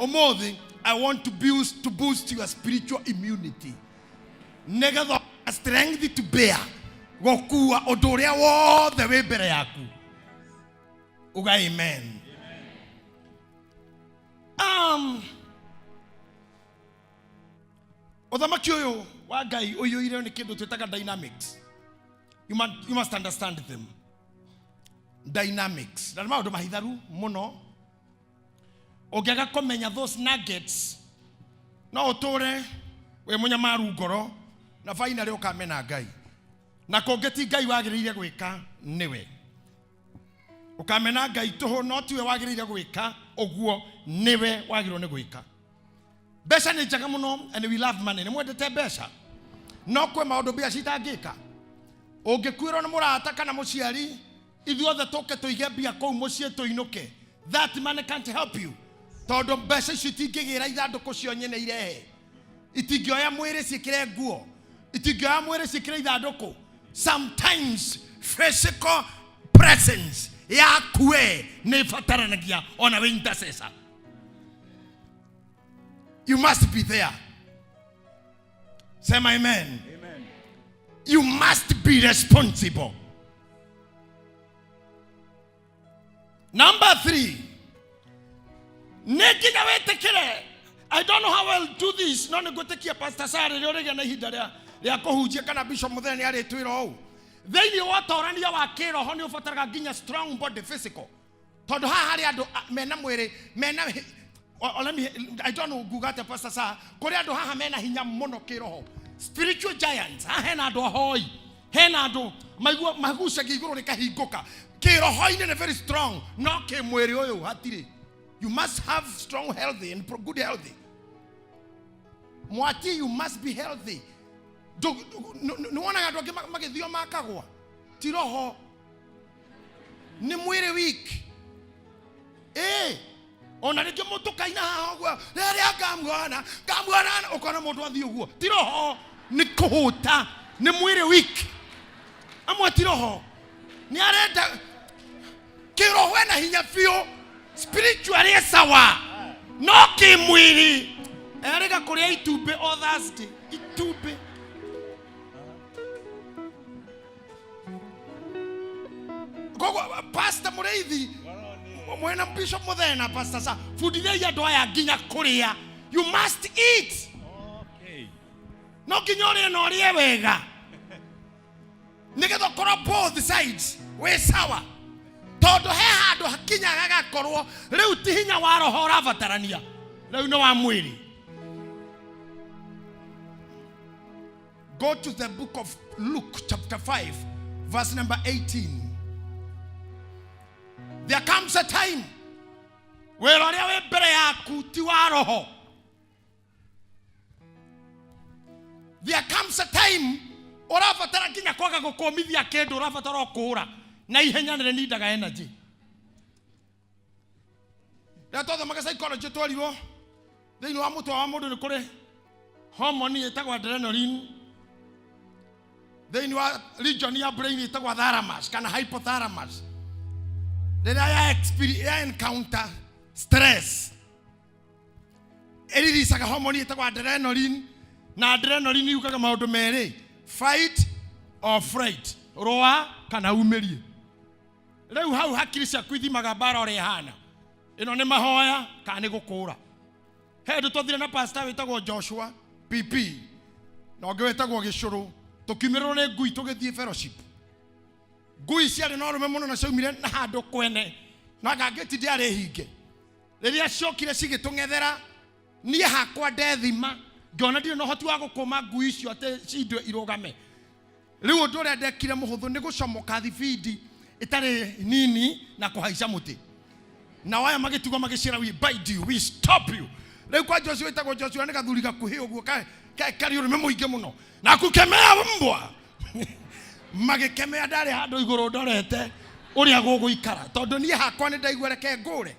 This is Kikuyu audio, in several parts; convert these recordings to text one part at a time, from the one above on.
Ũmũthĩ I want to boost your spiritual immunity nĩgetha strength to bear gũkua ũndũ ũrĩa wothe wĩ mbere yaku. Uga amen. Ũthamaki ũyũ wa Ngai ũiyũire nĩ kĩndũ twĩtaga dynamics. You must understand them, dynamics, na nĩ maũndũ mahitharu mũno. Ũngĩaga kũmenya those nuggets, no ũtũre wĩ mũnyamaru ngoro na finally ũkamena Ngai, na kũngĩ ti Ngai wagĩrĩire gwĩka, nĩwe ũkamena Ngai tũhũ, no tiwe wagĩrĩire gwĩka ũguo, nĩwe wagĩrĩirwo nĩ gwĩka. Mbeca nĩ njega mũno and we love money, nĩ mwendete mbeca, no kwĩ maũndũ mbia citangĩka. Ũngĩkuĩrwo nĩ mũrata kana mũciari, ithuothe tũke tũige mbia kũu mũciĩ tũinũke, that money can't help you, tondũ mbeca icio itingĩgĩra ithandũkũ cio nyene irehe, itingĩoya mwĩrĩ ciĩkĩre nguo, itingĩoya mwĩrĩ ciĩkĩre ithandũkũ. Sometimes physical presence yaku we nĩ ĩbataranagia ona wĩ intercessor. You must be there. Sema amen. Amen. You must be responsible. Number three, nĩ nginya wĩtĩkĩre. I don't know how I'll do this, no nĩ ngwĩtĩkia Pastor Sarah rĩrĩa ũrĩgĩa na ihinda rĩa kũhunjia kana Bishop Mũthenya nĩ arĩtwĩra ũũ. Thĩinĩ wa ũtorania wa kĩroho nĩ ũbataraga nginya strong body, physical, tondũ haha harĩ andũ mena mwĩrĩ mena let me, I don't know nguga atĩa, Pastor Sarah, kũrĩ andũ haha mena hinya mũno kĩroho, spiritual giants. Haha hena andũ ahoi, hena andũ maigua magucagia igũrũ rĩkahingũka kĩroho-inĩ, nĩ very strong, no kĩmwĩrĩ ũyũ hatirĩ. You must have strong, healthy and good healthy. Mwati, you must be healthy. Nĩ wonaga andũ angĩ magĩthio makagwa, ti roho, nĩ mwĩrĩ weak. Ĩ ona rĩngĩ mũtũkaina haha ũguo, rĩrĩa ngamuona ngamuona, ũkona mũndũ athiĩ ũguo, ti roho, nĩ kũhũta, nĩ mwĩrĩ weak. Amwe ti roho, nĩ arenda kĩroho ena hinya biũ, spiritually e sawa, no kĩmwĩrĩ erĩga kũrĩa itumbĩ o Thursday, itumbĩ. Koguo Pastor Mũrĩithi mwena Bishop Mũthena, Pastor sa bundithiai andũ aya nginya kũrĩa. You must eat. No nginya ũrĩe na ũrĩe wega nĩgetha ũkorwo both sides wĩ sawa, tondũ he handũ hakinyaga gakorwo rĩu ti hinya wa roho ũrabatarania, rĩu nĩ wa mwĩrĩ. Go to the book of Luke chapter 5 verse number 18. There comes a time wĩra ũrĩa wĩ mbere yaku ti wa roho. There comes a time ũrabatara nginya kwaga gũkũmithia kĩndũ, ũrabatara o kũũra na ihenya, nĩ nindaga energy. Rĩrĩa twathomaga psychology, twerirwo thĩinĩ wa mũtwe wa mũndũ nĩ kũrĩ hormone ĩtagwo adrenaline, thĩinĩ wa region ya brain ĩtagwo thalamus kana hypothalamus. Rĩrĩa ya encounter stress, ĩriricaga hormone ĩtagwo adrenaline, na adrenaline yugaga maũndũ merĩ: fight or flight, rũa kana umĩrie. Rĩu hau hakiri ciaku ithimaga mbara ũrĩa ĩhana, ĩno nĩ mahoya kana nĩ gũkũra. He hĩndĩ twathire na pastor wĩtagwo Joshua PP na ũngĩ wĩtagwo Gĩcũrũ, tũkiumĩrĩrwo nĩ ngui tũgĩthiĩ fellowship. Ngui ciarĩ na ũrũme mũno na ciaumire na handũ kwene na ngangĩti ndĩarĩ hinge. Rĩrĩa ciokire cigĩtũng'ethera, niĩ hakwa ndethima ngĩona ndirĩ na ũhoti wa gũkũma ngui icio atĩ cindwe irũgame. Rĩu ũndũ ũrĩa ndekire mũhũthũ nĩ gũcomoka thibindi ĩtarĩ nini na kũhaica mũtĩ, nao aya magĩtigwo magĩcĩra, "We bite you, we stop you." Rĩu kwa Joshua wĩtagwo Joshua nĩ gathuri gakuhĩ ũguo karĩ ũrũme mũingĩ mũno na kukemea mbwa magĩkemea, ndarĩ handũ igũrũ ndorete ũrĩa gũgũikara, tondũ niĩ hakwa nĩ ndaigua reke ngũre.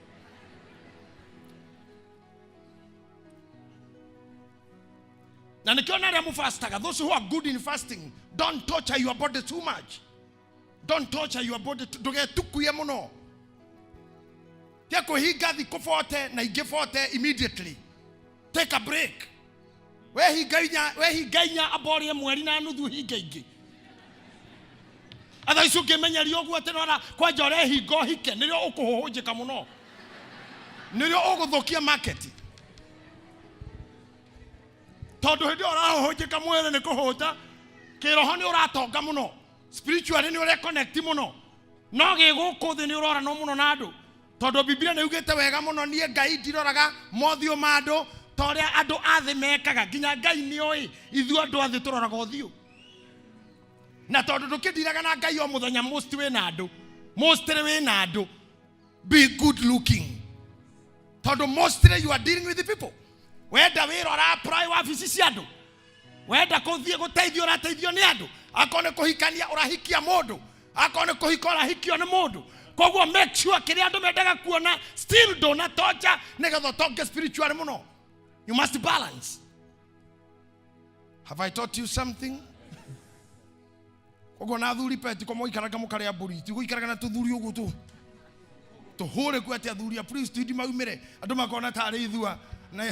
Na nĩkĩo na arĩa mũfastaga, those who are good in fasting, don't torture your body too much. Don't torture your body, ndũgetukuye mũno. Tia kwĩhinga thikũ 40 na ingĩ 40 immediately. Take a break. Wehinga inya, wehinga inya amba ũrĩe mweri na nuthu hinga ingĩ. Atha ici ũngĩmenyeria ũguo atĩ nora kwanja ũrehinga ũhike nĩrĩo ũkũhũhũnjĩka mũno. Nĩrĩo ũgũthũkia market. Tondũ hĩndĩ ĩyo ũrahũhũnjĩka mwĩrĩ nĩ kũhũta, kĩroho nĩ ũratonga mũno, spiritually nĩ ũreconnect mũno. No gĩ gũkũ thĩ nĩ ũroranwo mũno na andũ. Tondũ Biblia nĩ yugĩte wega mũno, niĩ Ngai ndiroraga mothiũ ma andũ ta ũrĩa andũ a thĩ mekaga. Nginya Ngai nĩ oĩ ithuĩ andũ a thĩ tũroraga ũthiũ. Na tondũ ndũkĩndiraga na Ngai o mũthenya, most wĩna andũ, mostly wĩna andũ. Be good looking. Tondũ mostly you are dealing with the people. Wenda wĩra ũra apply wabici cia andũ, wenda kũthiĩ gũteithio ũrateithio nĩ andũ, akorwo nĩ kũhikania ũrahikia mũndũ, akorwo nĩ kũhika ũrahikio nĩ mũndũ. Koguo make sure kĩrĩa andũ mendaga kuona still ndũnatocha nĩgetha ũtonge spiritually mũno. You must balance. Have I taught you something? Koguo na athuri peti ko mũikaraga mũkarĩa mbũri, ti gũikaraga na tũthuri ũguo tũ tũhũre kuo atĩ athuri a priesthood maumĩre andũ makona tarĩ ithua na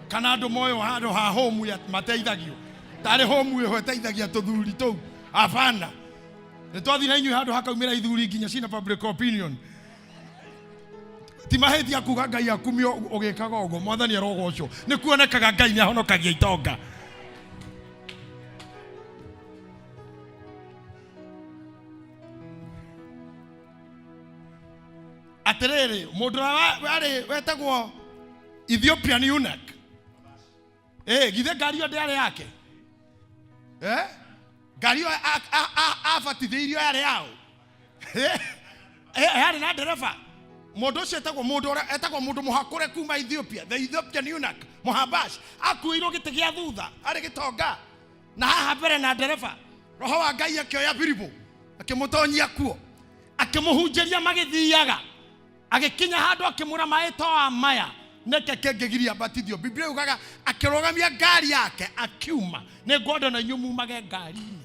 kana andũ moyo handũ ha home ya mateithagio tarĩ home ĩho ĩteithagia tũthuri tũu. Hapana, nĩ twathiĩ na inyuĩ handũ hakaumĩra ithuri nginya cina public opinion. Ti mahĩtia kuga Ngai akumio ũgĩkaga ũguo, mwathani arogocwo. Nĩ kuonekaga Ngai nĩ ahonokagia itonga. Atĩrĩrĩ, mũndũ ũrĩa warĩ wetagwo Ethiopian eunuch, githĩ ngari ĩyo ndĩarĩ yake? Ngari ĩyo abatithĩirio yarĩ yao? Yarĩ na ndereba. Mũndũ ũcio etagwo mũndũ ũrĩa etagwo mũndũ mũhakũre kuma Ethiopia, the Ethiopian eunuch Mũhabash, akuĩirwo gĩtĩ gĩa thutha arĩ gĩtonga na haha mbere na ndereba. Roho wa Ngai akĩoya Filipo akĩmũtonyia kuo, akĩmũhunjĩria magĩthiaga, agĩkinya handũ akĩmũra maĩ to wa maya nĩkĩ kĩngĩgiria batithio. Biblia yugaga akĩrũgamia ngari yake akiuma. Nĩ ngwenda na inyuĩ mumage ngari-inĩ.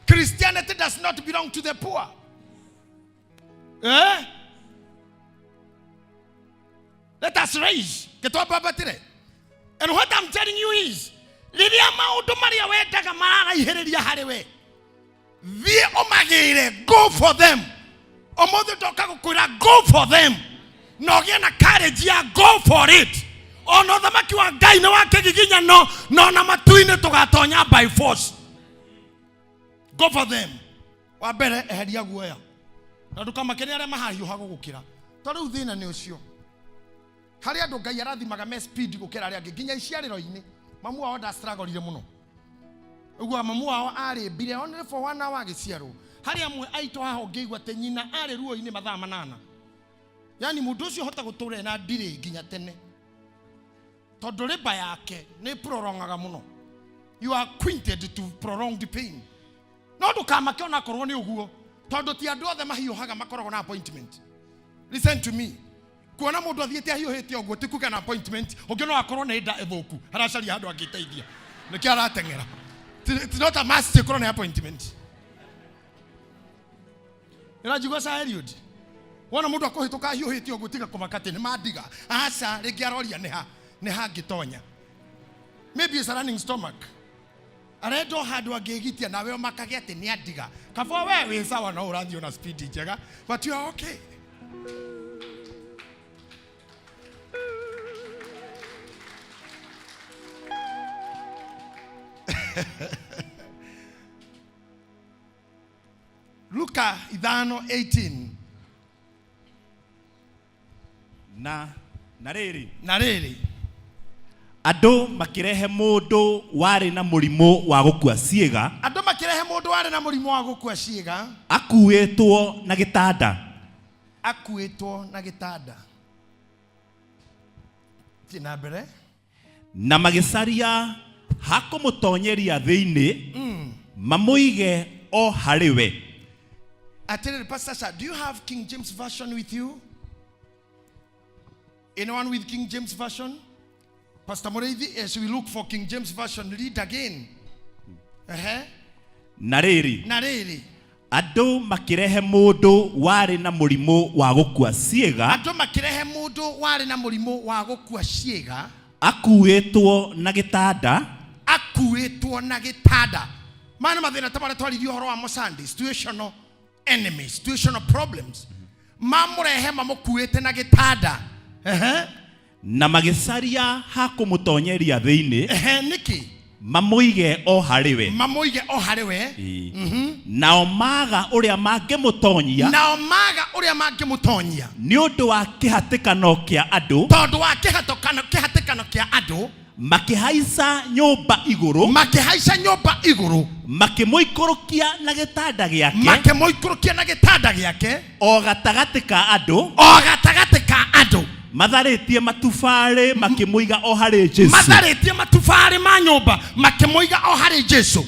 Christianity does not belong to the poor. Let us raise. Ketwambabatire. And what I'm telling you is, rĩrĩa maũndũ marĩa wendaga mararaihĩrĩria harĩ we, thiĩ ũmagĩre, go for them. Ũmũthĩ ndoka gũkwĩra go for them, na ũgĩe na courage ya go for it. Ona ũthamaki wa Ngai nĩ wa kĩgiginyano, na ona matu-inĩ tũgatonya by force. Go for them. Wa mbere, eheria guoya na ndũkamake nĩ arĩa mahahiũha gũgũkĩra. To rĩu thĩna nĩ ũcio, harĩ andũ Ngai arathimaga me speed gũkĩra arĩa angĩ nginya iciarĩro-inĩ. Mamu wao ndastruggle mũno ũguo, mamu wao arĩ mbire only for 1 hour agĩciarwo. Harĩ amwe aitũ haha ũngĩigua atĩ nyina arĩ ruo-inĩ mathaa 8, yani mũndũ ũcio hota gũtũra ena ndirĩ nginya tene, tondũ rĩba yake nĩ prolongaga mũno. You are acquainted to prolonged pain. No ndũkamake ona korwo nĩ ũguo, tondũ ti andũ othe mahiũhaga makoragwo na appointment. Listen to me. Kuona mũndũ athiĩte ahiũhĩte ũguo ti kuga na appointment. Ũngĩ no akorwo nĩ nda ĩthũku, aracaria handũ angĩteithia, nĩkĩo arateng'era. It's not a must ĩkorwo nĩ appointment. Ĩranjigua sa Eliud? Wona mũndũ akũhĩtũka ahiũhĩte ũguo, tiga kũmaka atĩ nĩ mandiga. Aca, rĩngĩ aroria nĩ ha angĩtonya. Maybe it's a running stomach. Arenda o handũ angĩgitia nawe ũmakage atĩ nĩ andiga. Kaba we wĩ sawa, no ũrathiĩ na speed njega, but you are okay. Luka 5:18. Na rĩrĩ, na rĩrĩ, andũ makĩrehe mũndũ warĩ na mũrimũ wa gũkua ciĩga, andũ makĩrehe mũndũ warĩ na mũrimũ wa gũkua ciĩga, akuĩtwo na gĩtanda. Akuĩtwo na gĩtanda. Thiĩ na mbere. Na magĩcaria ha kũmũtonyeria thĩinĩ, mamũige o harĩ we. Atĩrĩrĩ, Pastor Sir, do you have King James Version with you? Anyone with King James Version? Pastor Mureithi, as we look for King James Version, read again. Na rĩrĩ, Na rĩrĩ, andũ makĩrehe mũndũ warĩ na mũrimũ wa gũkua ciĩga, andũ makĩrehe mũndũ warĩ na mũrimũ wa gũkua ciĩga, akuĩtwo na gĩtanda, akuĩtwo na gĩtanda. Maya nĩ mathĩna ta marĩa twaririe ũhoro wamo Sunday, situational enemies, situational problems. Mamũrehe mamũkuĩte na gĩtanda. Ehe. Na magĩcaria ha kũmũtonyeria thĩinĩ, Ehe, nĩkĩ? Mamũige o harĩ we. Mamũige o harĩ we. Ĩĩ. Nao maga ũrĩa mangĩmũtonyia, Nao maga ũrĩa mangĩmũtonyia, nĩ ũndũ wa kĩhatĩkano kĩa andũ, tondũ wa kĩhatĩkano kĩa andũ, makĩhaica nyũmba igũrũ, makĩhaica nyũmba igũrũ, makĩmũikũrũkia na gĩtanda gĩake, makĩmũikũrũkia na gĩtanda gĩake, o gatagatĩ ka andũ, o gatagatĩ ka andũ, matharĩtie matubarĩ, makĩmũiga o harĩ Jesu. Matharĩtie matubarĩ ma nyũmba, makĩmũiga o harĩ Jesu.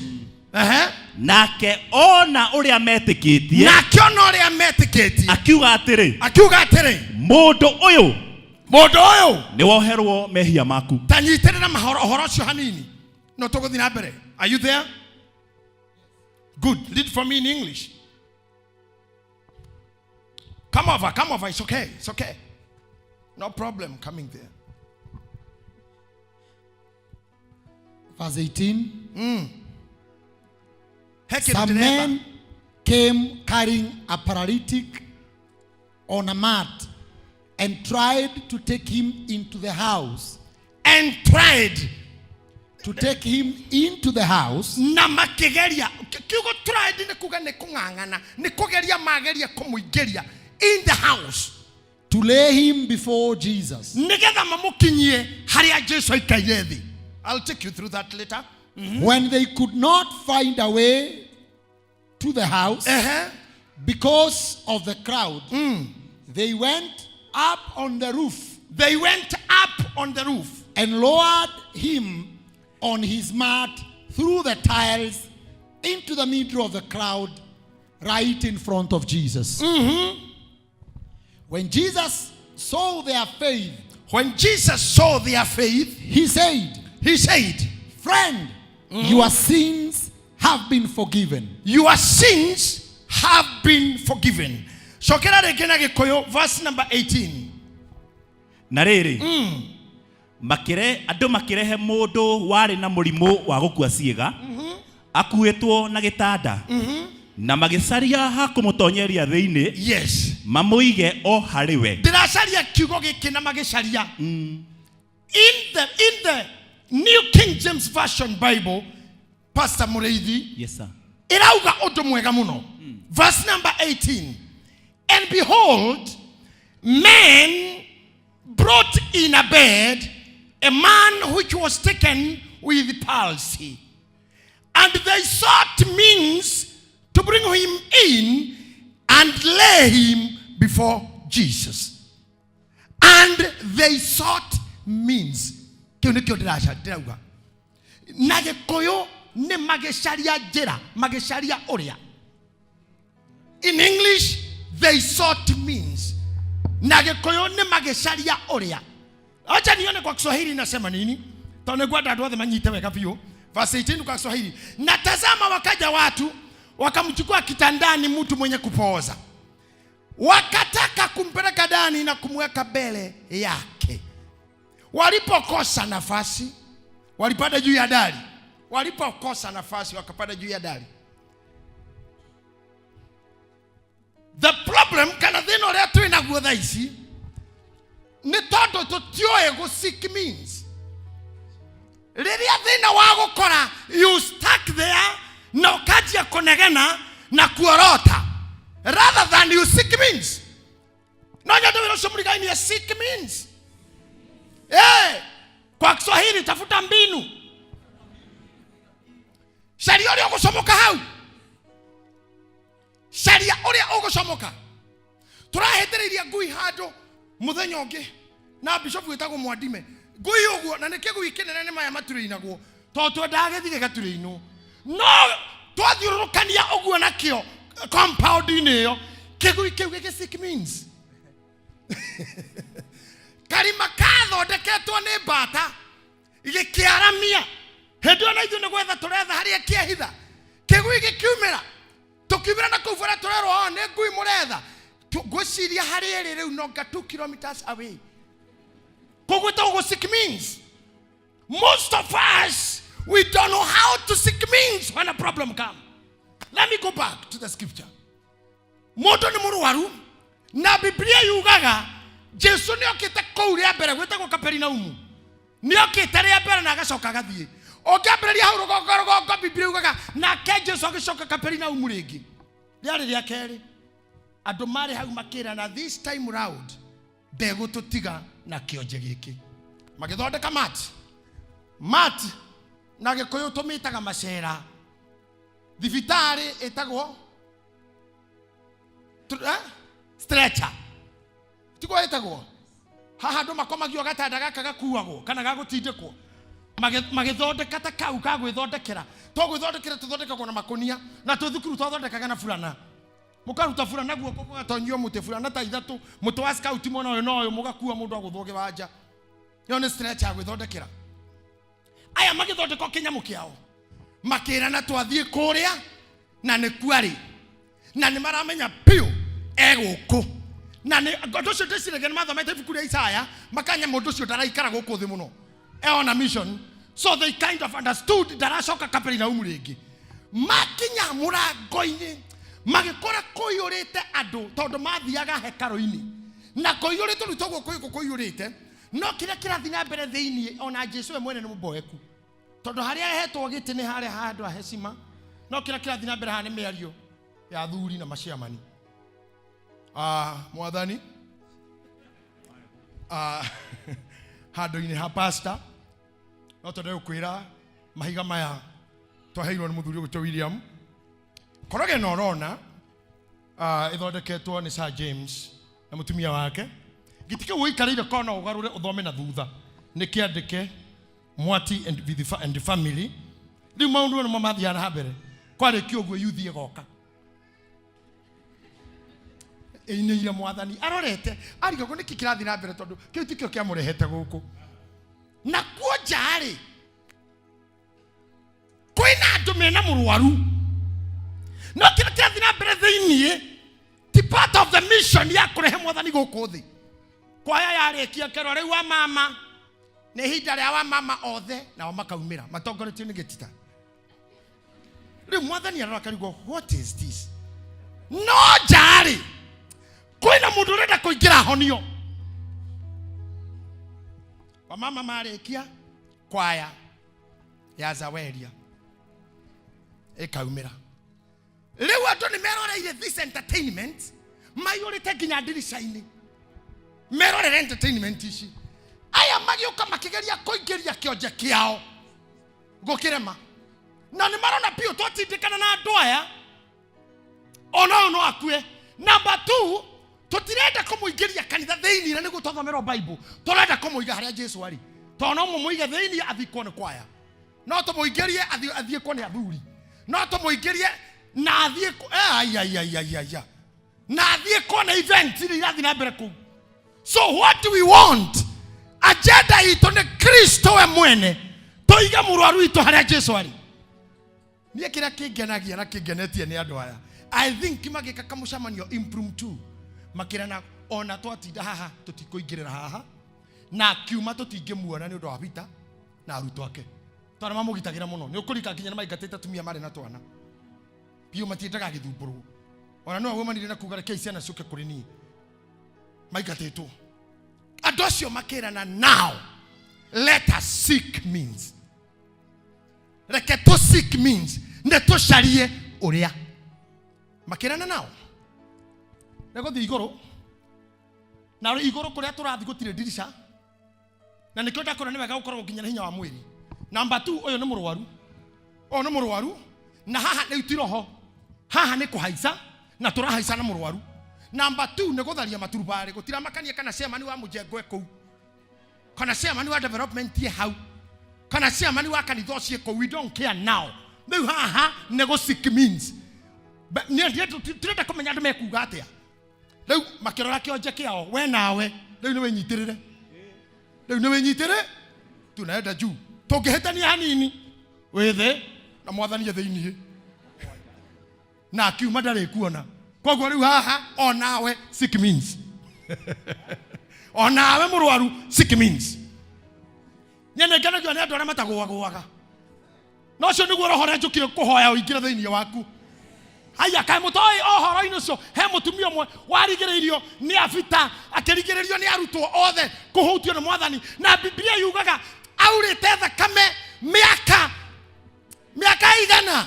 Ehe. Nake ona ũrĩa metĩkĩtie, Nake ona ũrĩa metĩkĩtie, akiuga atĩrĩ, akiuga atĩrĩ, mũndũ ũyũ, mũndũ ũyũ, nĩ woherwo mehia maku. Ta nyitĩrĩra mahoro ũhoro ũcio hanini, no tũgũthiĩ na mbere. Are you there? Good. Read for me in English. Come over, come over. It's okay, it's okay, no problem coming there. Verse 18. He kĩndũ Some ndĩretha. men came carrying a paralytic on a mat and tried to take him into the house. And tried To take him into the house na makĩgeria. Kiugo tried nĩ kuga nĩ kũng'ang'ana, nĩ kũgeria, mageria kũmũingĩria in the house, to lay him before Jesus. Nĩgetha mamũkinyie harĩa Jesu aikaire thĩ. I'll take you through that later. When they could not find a way to the house because of the crowd, they went up on the roof They went up on the roof and lowered him on his mat through the tiles into the middle of the crowd, right in front of Jesus. When Jesus saw their faith, When Jesus saw their faith, he said, he said, "Friend, your sins have been forgiven." "Your sins have been forgiven." Cokera rĩngĩ na Gĩkũyũ, verse number 18. Na rĩrĩ, makĩre andũ makĩrehe mũndũ warĩ na mũrimũ wa gũkua ciĩga, akuĩtwo na gĩtanda, na magĩcaria ha kũmũtonyeria thĩinĩ, mamũige o harĩ we. Ndĩracaria kiugo gĩkĩ, na magĩcaria. In the New King James Version Bible, Pastor Mũrĩithi, Yes, sir. ĩrauga ũndũ mwega mũno. Verse number 18: "And behold, men brought in a bed a man which was taken with palsy, and they sought means to bring him in and lay him before Jesus." And they sought means. Kĩu nĩkĩo ndĩrauga na Gĩkũyũ, nĩ magĩcaria njĩra, magĩcaria ũrĩa. In English, "they sought means". Na Gĩkũyũ, nĩ magĩcaria ũrĩa. Acha nione kwa Kiswahili inasema nini, tondũ nĩngwenda andũ othe manyite wega biũ. Verse 18 kwa Kiswahili: "Na tazama, wakaja watu wakamchukua kitandani mtu mwenye kupooza, wakataka kumpeleka ndani na kumweka mbele yake. Walipokosa nafasi, walipanda juu ya dari." Walipokosa nafasi, wakapanda juu ya dari. The problem kana thĩna ũrĩa twĩ naguo thaa ici nĩ tondũ tũtiũĩ gũ seek means. Rĩrĩa thĩna wa gũkora, you stuck there na ũkanjia kũnegena na kuorota rather than you seek means. No nyende wĩra ũcio mũrigainie, seek means. Eh, kwa Kiswahili, tafuta mbinu, caria ũrĩa ũgũcomoka hau, caria ũrĩa ũgũcomoka. Tũrahĩtĩrĩirie ngui handũ mũthenya ũngĩ na bishop wĩtagwo Mwandime, ngui ũguo, na nĩ kĩgui kĩnene, nĩ maya maturĩinagwo, tondũ twendaga gĩthiĩ gĩgaturĩinwo, no twathiũrũrũkania ũguo nakĩo compound-inĩ ĩyo, kĩgui kĩu gĩgĩ seek means. Karima kathondeketwo nĩ mbata gĩkĩaramia. Hĩndĩ ĩyo na ithuĩ nĩ gwetha tũretha harĩa kĩehitha. Kĩgui Kĩgui gĩkiumĩra, tũkiumĩra na kũu bara tũrerwo, "Oh, nĩ ngui mũretha." Ngwĩciria harĩ ĩrĩ rĩu nonga 2 kilometers away. Koguo ĩtagwo gũ seek means. Most of us, we don't know how to seek means when a problem comes. Let me go back to the scripture. Mũndũ nĩ mũrwaru na Biblia yugaga Jesu nĩ okĩte kũu rĩa mbere gwĩtagwo Kaperinaumu. Nĩ okĩte rĩa mbere na agacoka agathiĩ. Ũngĩambĩrĩria hau rũgongo rũgongo, Biblia yugaga nake Jesu agĩcoka Kaperinaumu rĩngĩ. Rĩarĩ rĩa kerĩ. Andũ marĩ hau makĩrana, this time round ndegũtũtiga na kĩonje gĩkĩ. Magĩthondeka mat mat, na Gĩkũyũ tũmĩtaga macera. Thibitarĩ ĩtagwo stretcher, tiguo ĩtagwo? Haha andũ makomagio gatanda gaka gakuagwo kana gagũtindĩkwo. Magĩthondeka ta kau ka gwĩthondekera. To gwĩthondekera tũthondekagwo na makũnia, na twĩ thukuru twathondekaga na burana. Mũkaruta burana guoko, mũgatonyio mũtĩ, burana ta ithatũ, mũtĩ wa scout mwena ũyũ na ũyũ, mũgakua mũndũ agũthwo kĩwanja. Ĩyo nĩ stretcher ya gwĩthondekera. Aya magĩthondeka kĩnyamũ kĩao, makĩrana twathiĩ kũrĩa na nĩ kuarĩ na nĩ maramenya biũ egũkũ, na nĩ ũndũ ũcio ndĩciragia nĩ mathomete ibuku rĩa Isaya, makanya mũndũ ũcio ndaraikara gũkũ thĩ mũno, e on a mission. So they kind of understood ndaracoka Kaperinaumu rĩngĩ. Makinya mũrango-inĩ, magĩkora kũiyũrĩte andũ, tondũ mathiaga hekarũ-inĩ na kũiyũrĩte. Rĩu toguo kwĩ kũiyũrĩte, no kĩrĩa kĩrathiĩ na mbere thĩinĩ, ona Jesu we mwene nĩ mũboeku, tondũ harĩa ahetwo gĩtĩ nĩ harĩa handũ ha hecima, no kĩrĩa kĩrathiĩ na mbere haha nĩ mĩario ya athuri na maciamani. Ah, mwathani, ah, handũ-inĩ ha pastor no twende gũkwĩra mahiga maya twaheirwo nĩ mũthuri ũgwĩtwo William koroge na ũrona, ah, ĩthondeketwo nĩ Sir James na mũtumia wake. Gĩtĩ kĩu ũikarĩire kona ũgarũre ũthome na thutha nĩ kĩandĩke Mwati and, with the fa- and the family. Rĩu maũndũ nĩmo mathiaga na mbere. Kwarĩkia ũguo, yuthi ĩgoka ĩinĩire mwathani arorete arigagwo nĩkĩ kĩrathiĩ na mbere, tondũ kĩu tikĩo kĩamũrehete gũkũ. Na kuo nja-rĩ, kwĩna andũ mena mũrwaru, no kĩrĩa kĩrathiĩ na mbere thĩiniĩ ti part of the mission ya kũrehe mwathani gũkũ thĩ. Kwaya yarĩkia kerwo, rĩu wa mama nĩ ihinda rĩa wa mama othe, nao makaumĩra matongoretio nĩ gĩtita. Rĩu mwathani arora akarigwo, what is this? No njarĩ kwĩna mũndũ ũrenda kũingĩra honio. Wamama marĩkia kwaya ya Zaweria ĩkaumĩra. Rĩu andũ nĩ meroreire this entertainment, maiyũrĩte nginya ndirica-inĩ merorere entertainment ici. Aya magĩũka makĩgeria kũingĩria kĩonje kĩao gũkĩrema, na nĩ marona biũ twatindĩkana na andũ aya ona ũyũ no akue. Number two, tũtirenda kũmũingĩria kanitha thĩinĩ na nĩguo twathomerwo Bible. Tũrenda kũmũiga harĩa Jesu arĩ, tondũ no mũmũige thĩinĩ athikwo nĩ kwaya, no tũmũingĩrie athiĩkwo nĩ athuri, no tũmũingĩrie na athiĩ ai, ai, ai, ai, ai, ai. Na athiĩ kona event iria irathiĩ na mbere kũu. So what do we want? Agenda itũ nĩ Kristo we mwene. Tũige mũrwaru witũ harĩa Jesu arĩ. Niĩ kĩrĩa kĩngenagia na kĩngenetie nĩ andũ aya, I think magĩka kamũcemanio impromptu, makĩrana ona twatinda haha tũtikũingĩrĩra haha, na kiuma tũtingĩmuona nĩ ũndũ wa vita na arutwo ake, tondũ mamũgitagĩra mũno. Nĩ ũkũrika nginya nĩ maingatĩte atumia marĩ na twana biũ, matiendaga agĩthumbũrwo. Ona no aumanire na kuga, rekei ciana ciũke kũrĩ niĩ. Maingatĩtwo andũ acio. Makĩrana, now let us seek means. Reke tũ seek means, nĩ tũcarie ũrĩa. Makĩrana nao nĩ gũthiĩ igũrũ, na igũrũ kũrĩa tũrathiĩ gũtirĩ ndirica, na nĩkĩo ndakora nĩ wega gũkoragwo nginya na hinya wa mwĩrĩ. Namba 2, ũyũ nĩ mũrwaru, ũyũ nĩ mũrwaru, na haha rĩu ti roho, haha nĩ kũhaica na tũrahaica na mũrwaru. Namba 2 nĩ gũtharia maturubarĩ. Gũtiramakania kana chairman wa mũjengo e kũu, kana chairman wa development e hau, kana chairman wa kanitha ũcio kũu, we don't care now. Rĩu haha nĩ gũ seek means. Nĩ tũrenda kũmenya andũ mekuga atĩa. Rĩu makĩrora kĩonje kĩao, we nawe rĩu nĩ wĩnyitĩrĩre, rĩu nĩ wĩnyitĩrĩ, tunaenda juu. Tũngĩhĩtania hanini, wĩ thĩ na mwathani e thĩiniĩ. Na akiuma ndarĩ kuona. Koguo rĩu haha onawe sick means. Onawe mũrwaru sick means. Nyene ngenagio nĩ andũ arĩa matagũagũaga. Na ũcio nĩguo roho ũrĩa njũkire kũhoya ũingĩre thĩinĩ waku. Haya, kaĩ mũtoĩ ũhoro-inĩ ũcio, he mũtumia ũmwe warigĩrĩirio nĩ abita, akĩrigĩrĩrio nĩ arutwo othe kũhutio nĩ mwathani, na Biblia yugaga aurĩte thakame mĩaka mĩaka igana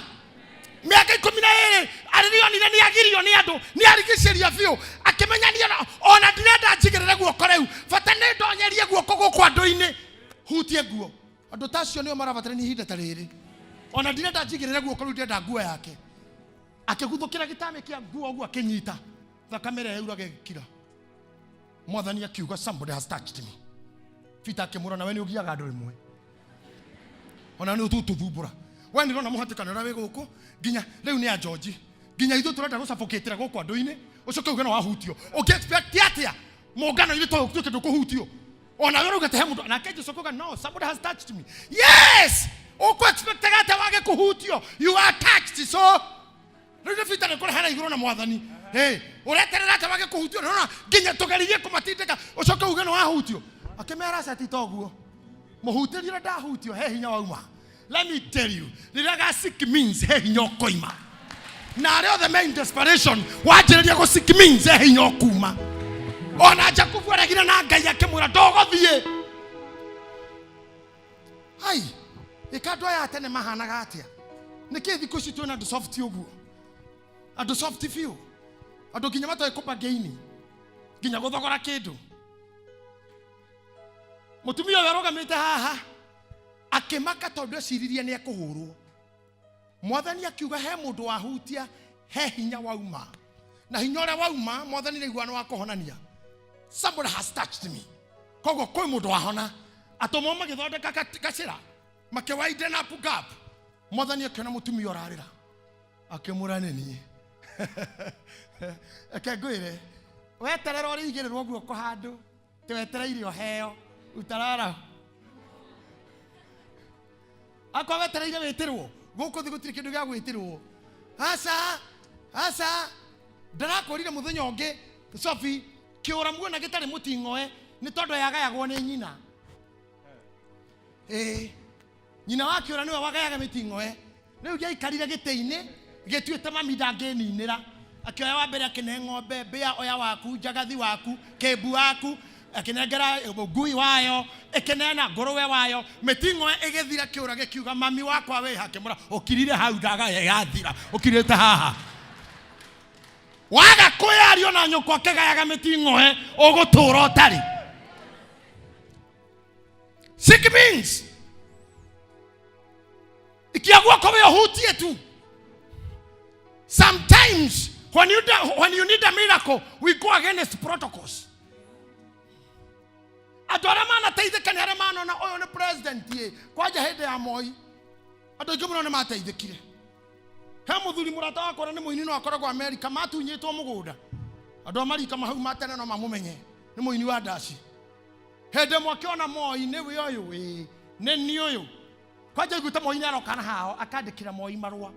mĩaka 12 arĩrionire nĩ agirio nĩ andũ nĩ arigicĩria biũ akĩmenya niĩ ona ndirenda njigĩrĩre guoko rĩu bata nĩ ndonyerie guoko gũkũ andũ-inĩ hutie nguo andũ ta acio nĩo marabatarania ihinda ta rĩrĩ ona ndirenda njigĩrĩre guoko rĩu ndĩrenda nguo yake akĩguthũkĩra gĩtame kĩa nguo ũguo akĩnyita thakame ĩrĩa yauraga ĩgĩkira mwathani akiuga somebody has touched me. Peter akĩmũra nawe nĩ ũgiaga andũ rĩmwe ona nĩ ũtũtũthumbũra we nĩ ũrona mũhatĩkano ũrĩa wĩ gũkũ nginya rĩu nĩ a George nginya ithuĩ tũrenda gũcabũkĩtĩra gũkũ andũ-inĩ ũcoke uge no wahutio ũngĩ expect atĩa mũngano-inĩ to ũtuĩke ndũkũhutio ona we ũrauga te he mũndũ nake Jesu akauga no somebody has touched me. Yes, ũkũ expect atĩa wage kũhutio? You are touched. So rĩu nĩ Peter nĩ kũrehana igũrũ na mwathani. Hey, ũreterera atĩa wage kũhutio? Nĩũrona nginya tũgeririe kũmatindĩka ũcoke uge nĩ wahutio. Akĩmera aca ti toguo mũhutĩrie ũrĩa ndahutio he hinya wauma. Let me tell you, rĩrĩa ga sick means he hinya ũkoima na arĩa othe me in desperation wanjĩrĩria gũ sick means he hinya ũkuma. Ona Jakubu aregire na Ngai akĩmwĩra ndũgũthiĩ. Ai, ĩka andũ aya a tene mahanaga atĩa? Nĩkĩ thikũ ici twĩna andũ soft ũguo? Andũ soft biũ, andũ nginya matoĩ kũbagaini nginya gũthogora kĩndũ. Mũtumia ũyũ arũgamĩte haha akĩmaka tondũ eciririe nĩ ekũhũrwo. Mwathani akiuga he mũndũ wahutia he hinya wauma, na hinya ũrĩa wauma mwathani nĩaigua nĩ wa kũhonania. Somebody has touched me. Koguo kwĩ mũndũ wahona. Atũmwo magĩthondeka gacĩra makĩwiden up gap. Mwathani akĩona mũtumia ũrarĩra akĩmũra nĩ niĩ. Reke ngwĩre, weterera ũrĩigĩrĩrwo guoko handũ wetereire ũheo utarara akwa wetereire wĩtĩrwo gũkũ thĩ gũtirĩ kĩndũ gĩa gwĩtĩrwo. Aca aca, ndĩrakwĩrire mũthenya ũngĩ Sophie, kĩũra muona gĩtarĩ mũting'oe nĩ tondũ yagayagwo nĩ nyina. Ĩĩ, nyina wa kĩũra nĩwe wagayaga mĩting'oe. Rĩu gĩaikarire gĩtĩ-inĩ gĩtuĩte mami ndangĩninĩra, akĩoya wa mbere akĩne ng'ombe mbĩa, oya waku njagathi waku kĩmbu waku, akĩnengera ngui wayo ĩkĩneana ngũrũwe wayo, mĩting'oe ĩgĩthira. Kĩũra gĩkiuga mami wakwa wĩha, akĩmũra ũkirire hau ndagaya yathira, ũkirĩte haha waga kwĩyario na nyũkwa akĩgayaga mĩting'oe ũgũtũra ũtarĩ. Sick means ikia guoko we ũhutie tu. Sometimes when you need a miracle, we go against protocols. Andũ arĩa manateithĩka nĩ arĩa manona ũyũ nĩ president ĩ kwanja hĩndĩ ya Moi andũ aingĩ mũno nĩ mateithĩkire. He mũthuri mũrata wakwa na nĩ mũini no akoragwo Amerika, matunyĩtwo mũgũnda andũ a marika mahau ma tene no mamũmenye nĩ mũini wa ndaci. Hĩndĩ ĩmwe akĩona Moi nĩwe ũyũ ĩ nĩ niĩ ũyũ kwanja iguĩte Moi nĩ aroka na hao akandĩkĩra Moi marũa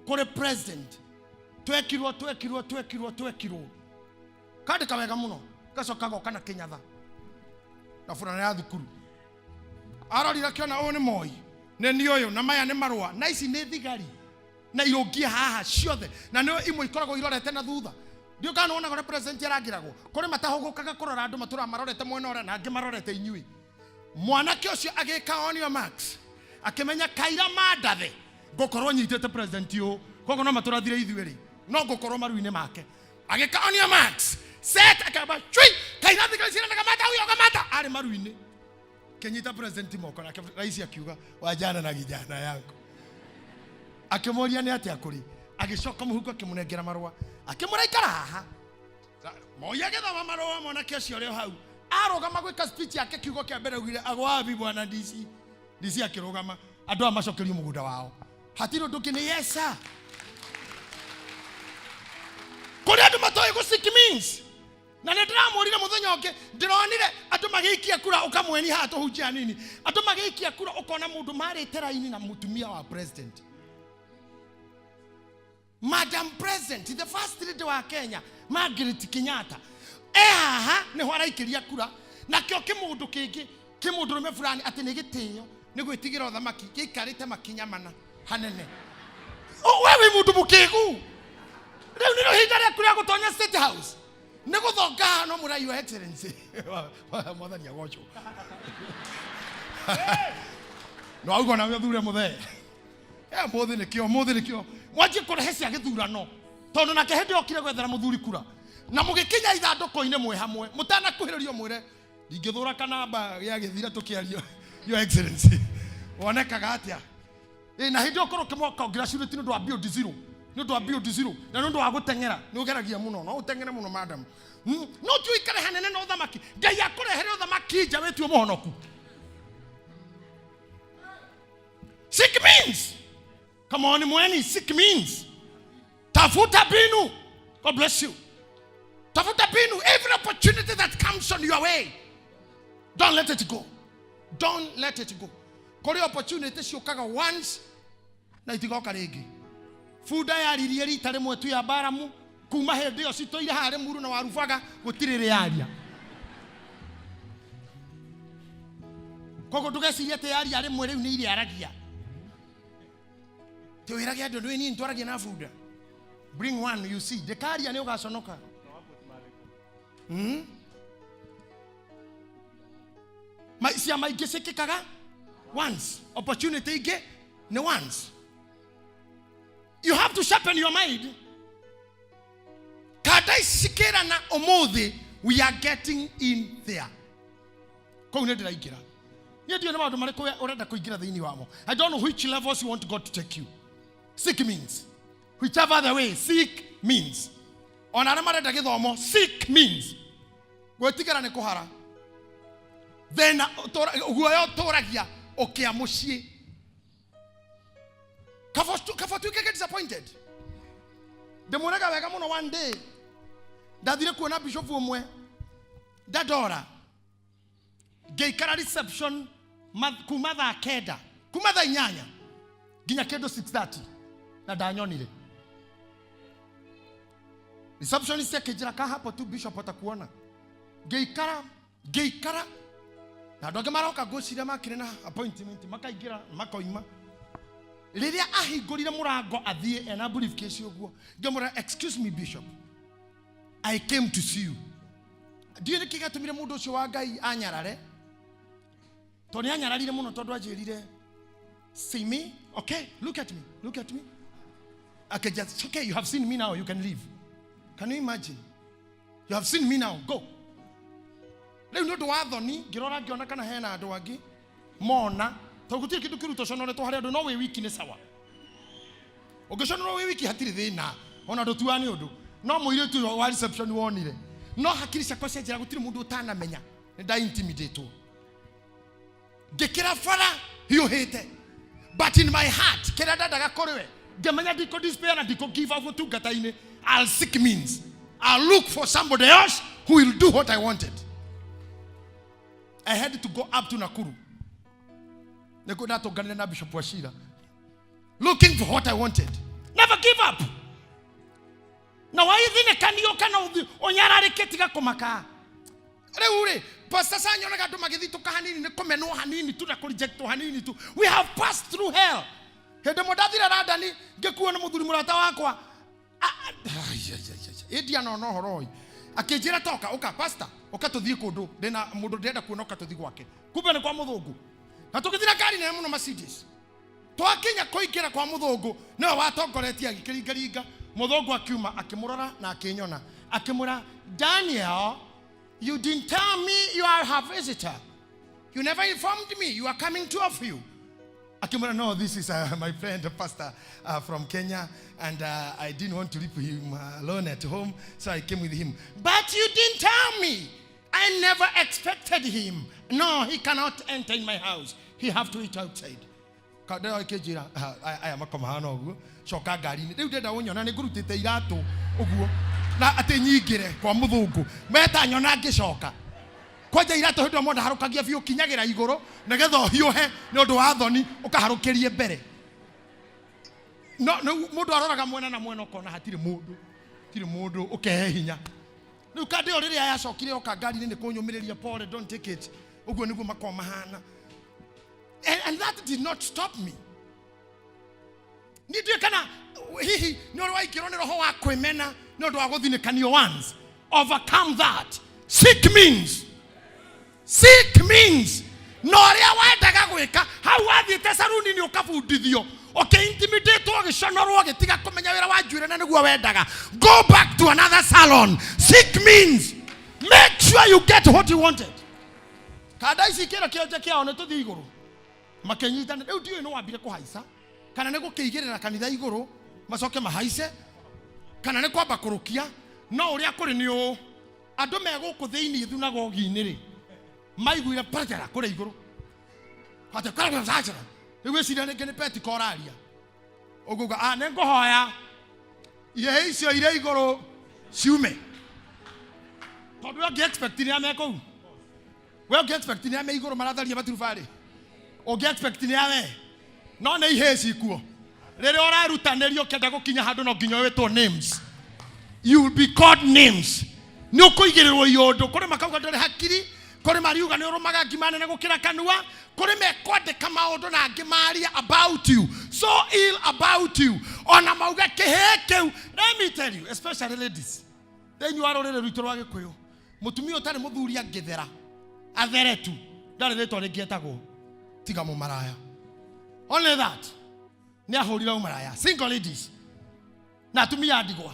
kũrĩ president twekirwo twekirwo twekirwo twekirwo kandĩka wega mũno gacoka goka na kĩnyatha na burana ya thukuru arorire akĩona ũyũ nĩ Moi nĩ niĩ ũyũ na maya nĩ marũa na ici nĩ thigari na irũngie haha ciothe na nĩ imwe ikoragwo irorete na thutha. Ndiũ kana wonaga ũrĩa president arangĩragwo kũrĩ matahũgũkaga kũrora andũ matũraga marorete mwena ũrĩa na angĩ marorete inyuĩ. Mwanake ũcio agĩka on your marks akĩmenya kaira mandathe ngũkorwo nyitĩte president ũyũ koguo no matũrathire ithuĩ rĩ no ngũkorwo maru-inĩ make. Agĩka on your marks set akamba chui kaira thigari cirenda kamata huyo kamata arĩ maru-inĩ kĩnyita president moko nake rais akiuga wajana na kijana yangu. Akĩmũria nĩ atĩa kũrĩ, agĩcoka mũhuko akĩmũnengera marũa akĩmũra ikara haha. Moi agĩthoma marũa mwanake ũcio ũrĩ o hau arũgama gwĩka speech yake kiugo kĩa mbere augire agwabi bwana DC. DC akĩrũgama andũ aya macokerio mũgũnda wao hatirĩ ũndũ ũngĩ nĩ yes sir. Kũrĩ andũ matoĩ gũ seek means na nĩ ndĩramũrire mũthenya ũngĩ ndĩronire andũ magĩikia kura ũkamweni haha tũhunjia hanini andũ magĩikia kura ũkona mũndũ marĩte raini na mũtumia wa president. Madam President, the first lady wa Kenya, Margaret Kenyatta, e haha nĩho araikĩria kura, nakĩo kĩmũndũ kĩngĩ kĩmũndũrũme fulani atĩ nĩ gĩtĩo nĩ gwĩtigĩra ũthamaki gĩikarĩte makinya mana hanene. We wĩ mũndũ mũkĩgu. Rĩu nĩrĩo ihinda rĩaku rĩa gũtonya State House, nĩ gũthonga haha no mũra Your Excellency. Mwathani agocwo. No auga nawe ũthure mũthee. Mũthĩ nĩkĩo, mũthĩ nĩkĩo mwanjie kũrehe cia gĩthurano, tondũ nake hĩndĩ okire gwethera mũthuri kura, na mũgĩkinya ithandũkũ-inĩ mwĩ hamwe, mũtanakuhĩrĩrio mwĩre ndingĩthũra kanamba gĩa gĩthira tũkĩario Your Excellency, wonekaga atĩa? Na hĩndĩ ĩyo ũkorwo ũkĩmwa congratulate nĩ ũndũ wa build zero, nĩ ũndũ wa build zero, na nĩ ũndũ wa gũteng'era. Nĩ ũgeragia mũno, no ũteng'ere mũno madam. No ti ũikare hanene na ũthamaki. Ngai akũrehere ũthamaki nja wĩtue mũhonoku. Seek means. Come on, mweni, seek means. Tafuta binu. God bless you. Tafuta binu. Every opportunity that comes on your way, don't let it go. Don't let it go. Kuri opportunity ciũkaga once na itigoka rĩngĩ. Bunda yaririe rita rĩmwe tu ya Baramu, kuma hĩndĩ ĩyo citũire harĩ muru na warubaga gũtirĩ rĩaria. Koguo ndũgecirie atĩ yaria rĩmwe rĩu nĩ irĩaragia. Twĩrage andũ nĩ niĩ twaragia na bunda. Bring one, you see. Ndĩkaria nĩ ũgaconoka. Ciama ingĩ ciĩkĩkaga once. Opportunity ingĩ nĩ once. You have to sharpen your mind. Kanda ici cikĩrana ũmũthĩ, we are getting in there. Kũu nĩ ndĩraingĩra. Niĩ ndiũĩ nĩ maũndũ marĩkũ ũrenda kũingĩra thĩinĩ wamo. I don't know which levels you want God to take you. Seek means. Whichever the way, seek means. Ona arĩa marenda gĩthomo, seek means. Gwĩtigĩra nĩ kũhara. Thĩna, guoya ũtũragia ũkĩa mũciĩ. Kaba tuĩkĩke disappointed. Ndĩmwĩraga wega mũno, one day ndathire kuona bishop ũmwe Dandora, ngĩikara reception kuma thaa 9, kuma thaa 8 nginya kĩndũ 6:30, na ndanyonire. Receptionist akĩnjĩra, ka hapo tu, bishop atakuona. Ngĩikara, ngĩikara, na andũ angĩ maroka ngwĩciria makĩrĩ na appointment, makaingĩra makoima. Rĩrĩa ahingũrire mũrango athiĩ ena briefcase ũguo, ngĩmwĩra, excuse me bishop, I came to see you. Ndiũĩ nĩkĩ gĩatũmire mũndũ ũcio wa Ngai anyarare, tondũ nĩ anyararire mũno, tondũ anjĩrire, see me, okay, look at me, look at me. Okay, just, okay, you have seen me now, you can leave. Can you imagine? You have seen me now, go. Rĩu nĩ ũndũ wa thoni, ngĩrora ngĩona kana hena andũ angĩ mona, tondũ gũtirĩ kĩndũ kĩru tũconoretwo harĩ andũ, no wĩ wiki nĩ sawa. Ũngĩconorwo wĩ wiki hatirĩ thĩna, ona ndũtua nĩ ũndũ. No mũirĩtu ũyũ wa reception wonire, no hakiri ciakwa cia njĩra gũtirĩ mũndũ ũtanamenya nĩ nda intimidatwo. Ngĩkĩra bara hiũhĩte, but in my heart kĩrĩa ndendaga kũrĩ we, ngĩmenya ndikũ despair na ndikũ give up ũtungata-inĩ. I'll seek means, I'll look for somebody else who will do what I wanted. I had to go up to Nakuru nĩkuo ndatũnganire na Bishop Wachira, looking for what I wanted. Never give up. Na waithinĩkanio kana ũnyararĩke, tiga kũmaka. Rĩu rĩ, Pastor Sanyonaga andũ magĩthitũka hanini nĩ kũmenwo hanini tu na kũrejectwo hanini tu. We have passed through hell. Hĩndĩ ĩmwe ndathire London, ngĩkuo nĩ mũthuri mũrata wakwa. Ĩndianona ũhoro ũyũ. Akĩnjĩra toka, ũka pastor, ũka tũthiĩ kũndũ, ndĩna mũndũ ndĩrenda kuona, ũka tũthiĩ gwake. Kumbe nĩ kwa mũthũngũ. Na tũgĩthiĩ na ngari nene mũno Mercedes. Twakinya kũingĩra kwa mũthũngũ, nĩwe watongoretie agĩkĩringaringa. Mũthũngũ akiuma akĩmũrora na akĩnyona. Akĩmwĩra, Daniel, you didn't tell me you are a visitor. You never informed me you are coming, two of you. Akimwĩra, no, this is my friend, pastor from Kenya, and I didn't want to leave him alone at home, so I came with him. But you didn't tell me. I never expected him. No, he cannot enter in my house. He have to eat outside. Kandeo akĩnjĩra, aya makoma hana ũguo, coka ngari-inĩ. Rĩu ndĩrenda ũnyona nĩ ngũrutĩte iratũ ũguo na atĩ nyingĩre kwa mũthũngũ meta nyona ngĩcoka kwanja iratũ. Hĩndĩ ĩyo mũndũ aharũkagia biũ kinyagĩra igũrũ nĩgetha ũhiũhe nĩ ũndũ wa thoni ũkaharũkĩrie mbere. No no mũndũ aroraga mwena na mwena ũkona hatirĩ mũndũ, hatirĩ mũndũ, ũkehe hinya. Rĩu kandĩ ĩyo rĩrĩa yacokire yoka ngari-inĩ nĩ kũnyũmĩrĩria, pole, don't take it, ũguo nĩguo makoragwo mahana. And that did not stop me. Niĩ ndiũĩ kana hihi nĩ ũrĩ waingĩrwo nĩ roho wa kwĩmena nĩ ũndũ wa gũthinĩkanio once. Overcome that. Seek means. Seek means. Na ũrĩa wendaga gwĩka hau wathiĩte saruni-inĩ ũkabundithio, ũkĩintimidatwo, ũgĩconorwo, ũgĩtiga kũmenya wĩra wa njuĩrĩ na nĩguo wendaga. Go back to another salon. Seek means. Make sure you get what you wanted. Kanda ici kĩra kĩonje kĩao nĩ tũthiĩ igũrũ. Makĩnyitana. Rĩu ndiũĩ nĩ wambire kũhaica kana nĩ gũkĩigĩrĩra kanitha igũrũ macoke mahaice kana nĩ kwamba kũrũkia, no ũrĩa kũrĩ nĩ ũũ, andũ me gũkũ thĩinĩ thunagogi-inĩ rĩ, maiguire parajara kũrĩa igũrũ atĩ karajara. Rĩu wĩciria rĩngĩ nĩ petiko ũraria, ũguga ah, nĩ ngũhoya ihĩĩ icio irĩ igũrũ ciume, tondũ we ũngĩ expect nĩ ame kũu, we ũngĩ expect nĩ ame igũrũ maratharia maturubarĩ, ũngĩ expect nĩ awe, no nĩ ihĩĩ cikuo. Rĩrĩa ũrerutanĩria ũkĩenda gũkinya handũ, no nginya wĩtwo names. You will be called names. Nĩ ũkũigĩrĩrwo iũndũ. Kũrĩ makauga ndũrĩ hakiri, kũrĩ mariuga nĩ ũrũmaga ngima nene gũkĩra kanua, kũrĩ mekwandĩka maũndũ na angĩ maria about you, so ill about you, ona mauge kĩhĩĩ kĩu. Let me tell you, especially ladies, thĩinĩ wa rũrĩrĩ rwitũ rwa Gĩkũyũ, mũtumia ũtarĩ mũthuri angĩthera athere tu, ndarĩ rĩtwa rĩngĩ etagwo tiga mũmaraya. Only that, nĩ ahũrire ũmaraya. Single ladies na atumia a ndigwa,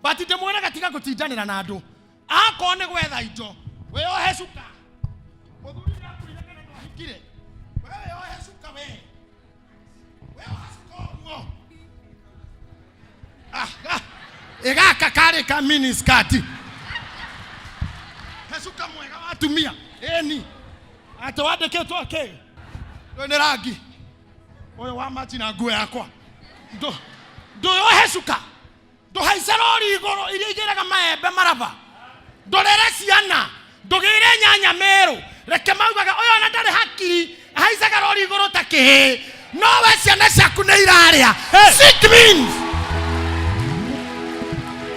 but ndĩmwĩraga tiga gũtindanĩra na andũ. Akorwo nĩ gwetha indo, wĩyohe cuka. Mũthuri nĩ akuire kana ndwahikire, we wĩyohe cuka, we wĩyohe cuka ũguo. Ah, ah. Ĩgaka karĩ ka mini skirt, he cuka mwega wa atumia ĩni atĩ wandĩkĩtwo kĩ, ũyũ nĩ rangi ũyũ wa machi na nguo yakwa. Ndũyohe cuka, ndũhaice rori igũrũ iria igĩraga maembe maraba, ndũrere ciana, ndũgĩre nyanya merũ. Reke maugaga ũyũ ona ndarĩ hakiri, ahaicaga rori igũrũ ta kĩhĩĩ, no we ciana ciaku nĩ irarĩa. Seek means.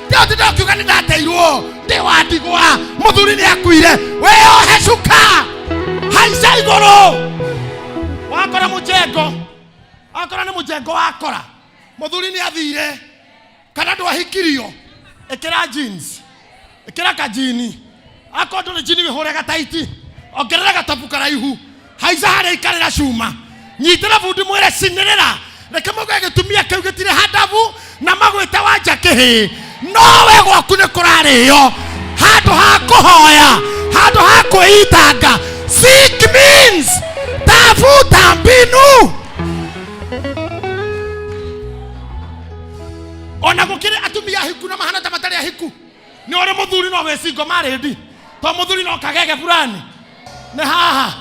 Ndio ndĩrokiuga nĩ ndateirwo, ndĩ wa ndigwa, mũthuri nĩ akuire. Wĩyohe cuka, haica igũrũ. Wakora mũjengo, akora nĩ mũjengo, wakora mũthuri nĩ athire kana ndwahikirio, ĩkĩra jeans, ĩkĩra kajini. Akorwo ndũrĩ jini, wĩhũre gataiti, ongerera gatabu karaihu, haica harĩa, ikarĩra cuma, nyitĩra bundi, mwĩre cinĩrĩra. Reke mauge gĩtumia kĩu gĩtirĩ handabu na magwĩte wanja kĩhĩĩ, nowe gwaku nĩ kũrarĩo. Handũ ha kũhoya, handũ ha kwĩitanga, seek means, tafuta mbinu. Ona gũkĩrĩ atumia ahiku na mahana ta matarĩ ahiku, nĩ ũrĩ mũthuri no wĩcingo marĩndi to mũthuri no kagege fulani nĩ haha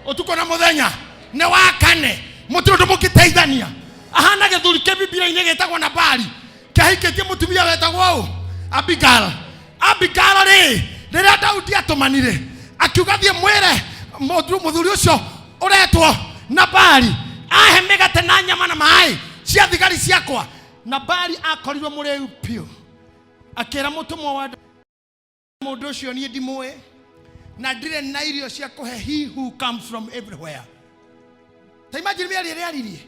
ũtukũ na mũthenya nĩ wakane, mũtirĩ ũndũ mũngĩteithania. Ahana gĩthuri kĩ Bibilia-inĩ gĩtagwo Nabali, kĩahikĩtie mũtumia wetagwo ũ? Abigail. Abigail rĩ, rĩrĩa Daudi atũmanire akiuga thiĩ mwĩre mũthuri ũcio ũretwo Nabali ahe mĩgate na nyama na maĩ cia thigari ciakwa, Nabali akorirwo mũrĩu biũ. Akĩra mũtũmwo wa mũndũ ũcio, niĩ ndimũĩ na ndirĩ na irio cia kũhe he who comes from everywhere. Ta imagine mĩario ĩrĩa aririe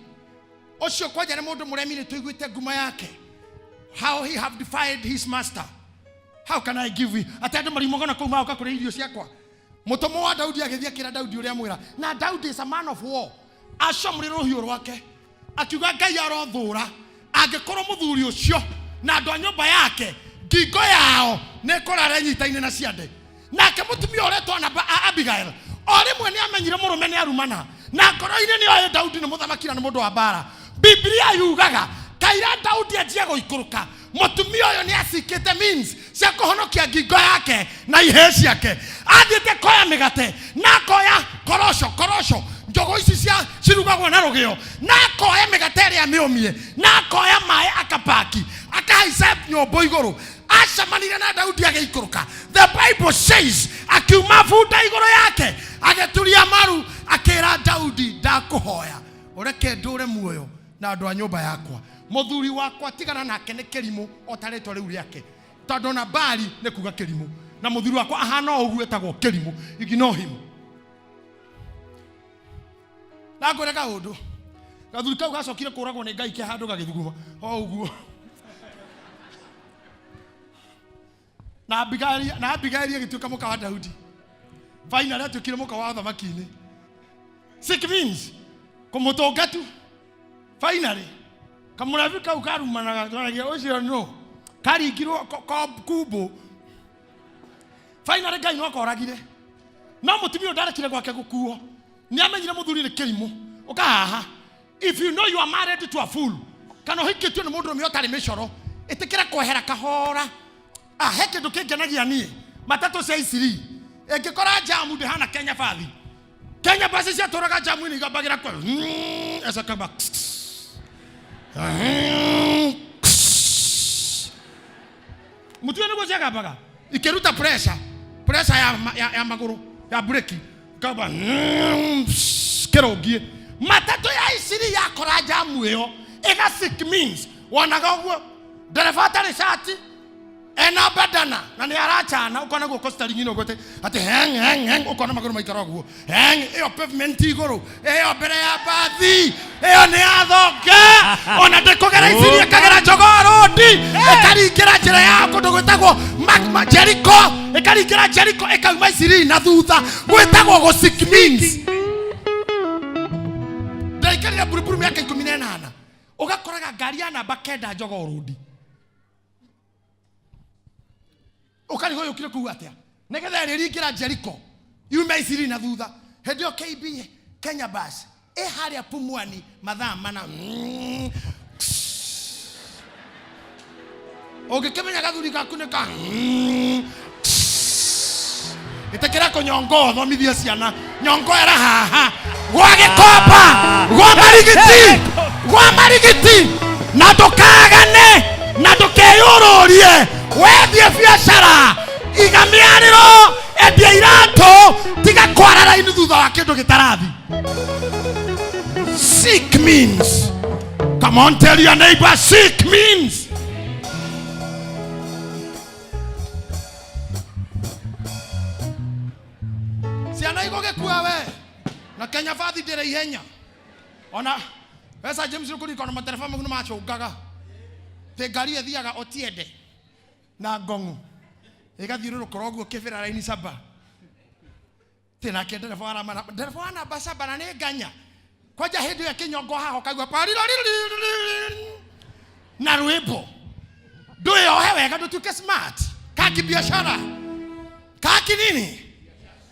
ũcio. Kwanja nĩ mũndũ mũremi, nĩ tũiguĩte ngumo yake, how he have defied his master. How can I give you atĩ andũ marimogona kũu magoka kũrĩa irio ciakwa? Mũtũmwo wa Daudi agĩthiĩ akĩra Daudi ũrĩa mwĩra, na Daudi is a man of war. Acomũrĩre rũhiũ rwake akiuga, Ngai arothũra angĩkorwo mũthuri ũcio na andũ a nyũmba yake ngingo yao nĩ ĩkũrara ĩnyitaine na ciande. Nake mũtumia ũretwo Abigail o rĩmwe nĩ amenyire mũrũme nĩ arumana, na ngoro-inĩ nĩ oĩ Daudi nĩ mũthamaki na nĩ mũndũ wa mbara. Biblia yugaga kaira Daudi anjie gũikũrũka, mũtumia ũyũ nĩ acikĩte means cia kũhonokia ngingo yake na ihĩĩ ciake. Athiĩte koya mĩgate na akoya korosho, korosho njogo ici cia cirugagwo na rũgĩo, na akoya mĩgate ĩrĩa mĩũmie, na akoya maĩ, akapaki, akahaica nyũmbũ igũrũ. Acemanire na Daudi agĩikũrũka. The Bible says akiuma bunda igũrũ yake, agĩturia maru, akĩra Daudi, ndakũhoya ũreke ndũre muoyo na andũ a nyũmba yakwa. Mũthuri wakwa tigana nake nĩ kĩrimũ o ta rĩtwa rĩu rĩake. Tondũ ona Bali nĩ kuga kĩrimũ. Na mũthuri wakwa ahana o ũguo etagwo kĩrimũ. Ignore him. Na ngwĩre kaũndũ. Gathuri kau gacokire kũragwo nĩ Ngai ke handũ gagĩthuguma o ũguo. Na Abigaili, na Abigaili agĩtuĩka mũka wa Daudi. Finally atuĩkire mũka wa thamaki-inĩ. Sick means kũmũtũnga tu. Finally kamũrabi kau karumanaga twaragia ũcio nũ karingirwo kumbũ. Finally Ngai no akoragire. No mũtumia ũyũ ndarekire gwake gũkuo. Nĩ amenyire mũthuri nĩ kĩrimũ. Ũka haha. If you know you are married to a fool, kana ũhikĩtio nĩ mũndũrũme ũtarĩ mĩcoro, ĩtĩkĩra kwehera kahora. Ah, he kĩndũ kĩngenagia niĩ. Matatũ cia Isiri. Ĩngĩkora jamu ndĩhana Kenya bathi. Kenya basi ciatũraga jamu-inĩ igambagĩra kwa. Ĩcoka Mũtiũĩ nĩguo ciagambaga ikĩruta pressure pressure ya, ya, ya magũrũ ya breki ikamba kĩrũngiĩ matatũ ya Isiri yakora jamu ĩyo ĩga sick means wonaga ũguo ndereba atarĩ cati ena bandana na nĩ aracana ũkona guoko steering-inĩ ũguo atĩ atĩ heng heng heng ũkona magũrũ maikara ũguo heng ĩyo pavement igũrũ ĩyo mbere ya bathi ĩyo nĩ ya thonge ona ndĩkũgera Isiri ĩkagera Jogoo Road ĩkaringĩra njĩra ya kũndũ gwĩtagwo Jericho ĩkaringĩra Jericho ĩkauma Isiri na thutha gwĩtagwo gũ sick means ndaikarire Buruburu mĩaka 18 ũgakoraga ngari ya namba 9 Jogoo Road ũkarigwo yũkire kuu atĩa nĩgetha ĩrĩringĩra Jericho yume Isiri na thutha hĩndĩ ĩyo KB Kenya bus ĩ harĩa Pumwani mathaa mana ũngĩkĩmenya gathuri gaku nĩ ka ĩtĩkĩra kũnyongo thomithie ciana nyongo era haha gwa gĩkomba gwa marigiti gwa marigiti na ndũkagane na ndũkeyũrũrie wendie biacara iga mĩarĩro endia iratũ tiga kwara raini thutha wa kĩndũ gĩtarathi. Sick means. Come on, tell your neighbor, sick means. Ciana igũgĩkua we na Kenya bathi ndĩrĩ ihenya ona wesa James nĩkũririkana ona matereba mau nĩmacũngaga tĩ ngari ĩthiaga ũtiende na ngong'u ĩgathiũrũrũkora ũguo kĩbĩra raini saba tĩ nake ndereba wa rama ndereba wa namba saba na nĩ nganya kwanja hĩndĩ ĩyo kĩnyongo haha ũkaigua pariroriri na rwĩmbo ndwĩyohe wega ndũtuĩke smart ka kibiashara ka kinini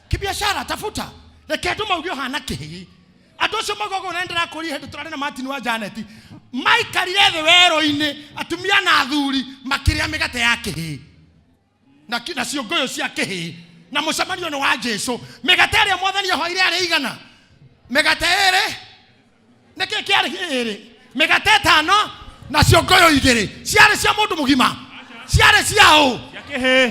kibiashara tafuta reke andũ mauge ũhana kĩhĩĩ andũ acio maugaga ũrĩa ndĩrakũria hĩndĩ tũrarĩ na Martin wa Janet maikarire thĩ werũ-inĩ atumia na athuri makĩrĩa mĩgate ya kĩhĩĩ na ciũngũyũ cia kĩhĩĩ na mũcemanio nĩ wa Jesu mĩgate ĩrĩa mwathani ahoire yarĩ igana mĩgate ĩrĩ nĩkĩ kĩarĩ ĩrĩ mĩgate ĩtano na ciũngũyũ igĩrĩ ciarĩ cia mũndũ mũgima ciarĩ cia ũ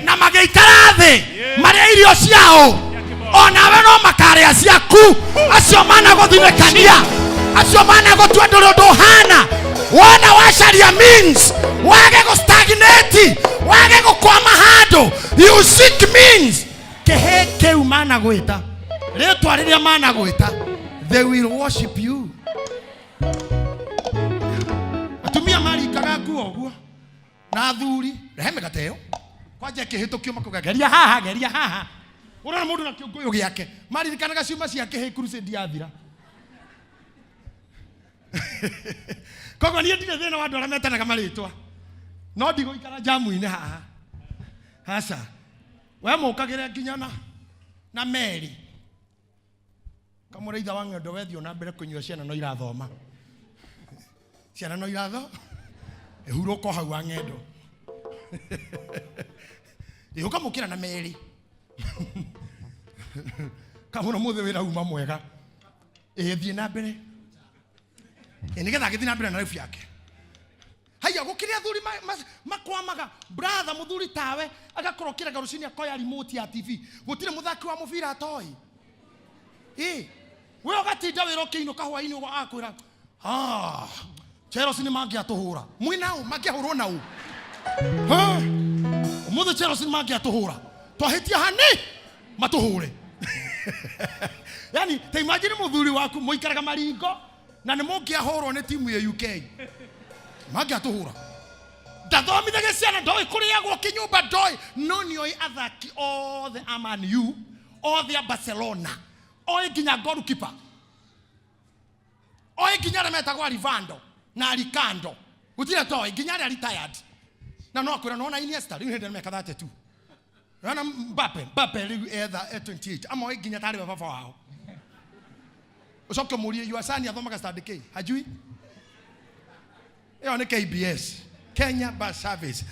na magĩikara thĩ marĩa irio ciao onawe no makarĩa ciaku acio managũthinĩkania acio managũtua ndũrĩ ũndũ ũhana wona wacaria means wage gũstagnate wage gũkwama handũ you seek means kĩhĩ kĩu managwĩta rĩtwa rĩrĩa managwĩta they will worship you atumia maringaga nguo ũguo na athuri rehe mĩgate ĩyo kwanja ĩkĩhĩtũkio makauga geria haha geria haha ũrona mũndũ na kĩũngũyũ gĩake maririkanaga ciuma cia kĩhĩ crusade yathira koguo niĩ ndirĩ thĩna wa andũ arĩa metanaga marĩtwa no ndigũikara jamu-inĩ haha aca we mũkagĩre nginya na meri kamũrĩitha wa ng'endo wethiĩ na mbere kũnyua ciana no irathoma ciana no iratho ĩhurũka hau wa ng'endo ĩ ũkamũkĩra na meri kamũno mũthĩ wĩra uma mwega ĩ thiĩ na mbere ĩ nĩgetha agĩthiĩ na mbere na life yake haya gũkĩrĩ athuri makwamaga brother mũthuri tawe agakorwo kĩraga rũcinĩ akoya remote ya TV gũtirĩ mũthaki wa mũbira atoĩ ĩ we ũgatinda wĩra ũkĩinũka hwainĩ ũguo akwĩra ah Chelsea nĩ mangĩatũhũra mwĩ nao mangĩahũrwo nao. Ha? Ũmũthĩ Chelsea nĩ mangĩatũhũra, twahĩtia hani matũhũre. Yani ta imagine mũthuri waku mũikaraga maringo na nĩ mũngĩahũrwo nĩ timu ya UK, mangĩatũhũra. Ndathomithagia ciana, ndoĩ kũrĩagwo kĩnyũmba, ndoĩ, no nĩoĩ athaki othe a Man U, othe a Barcelona, oĩ nginya goalkeeper, oĩ nginya arĩa metagwo Rivando na Ricando, gũtirĩ toĩ, nginya arĩa retired. Na no akwĩra nona Iniesta rĩu hĩndĩ meka 32, nona Mbappe, Mbappe rĩu etha e 28, amoĩ nginya tarĩ we baba wao. Ũcoke ũmũrie your son athomaga standard K, hajui ĩyo nĩ KBS, Kenya Bus Service.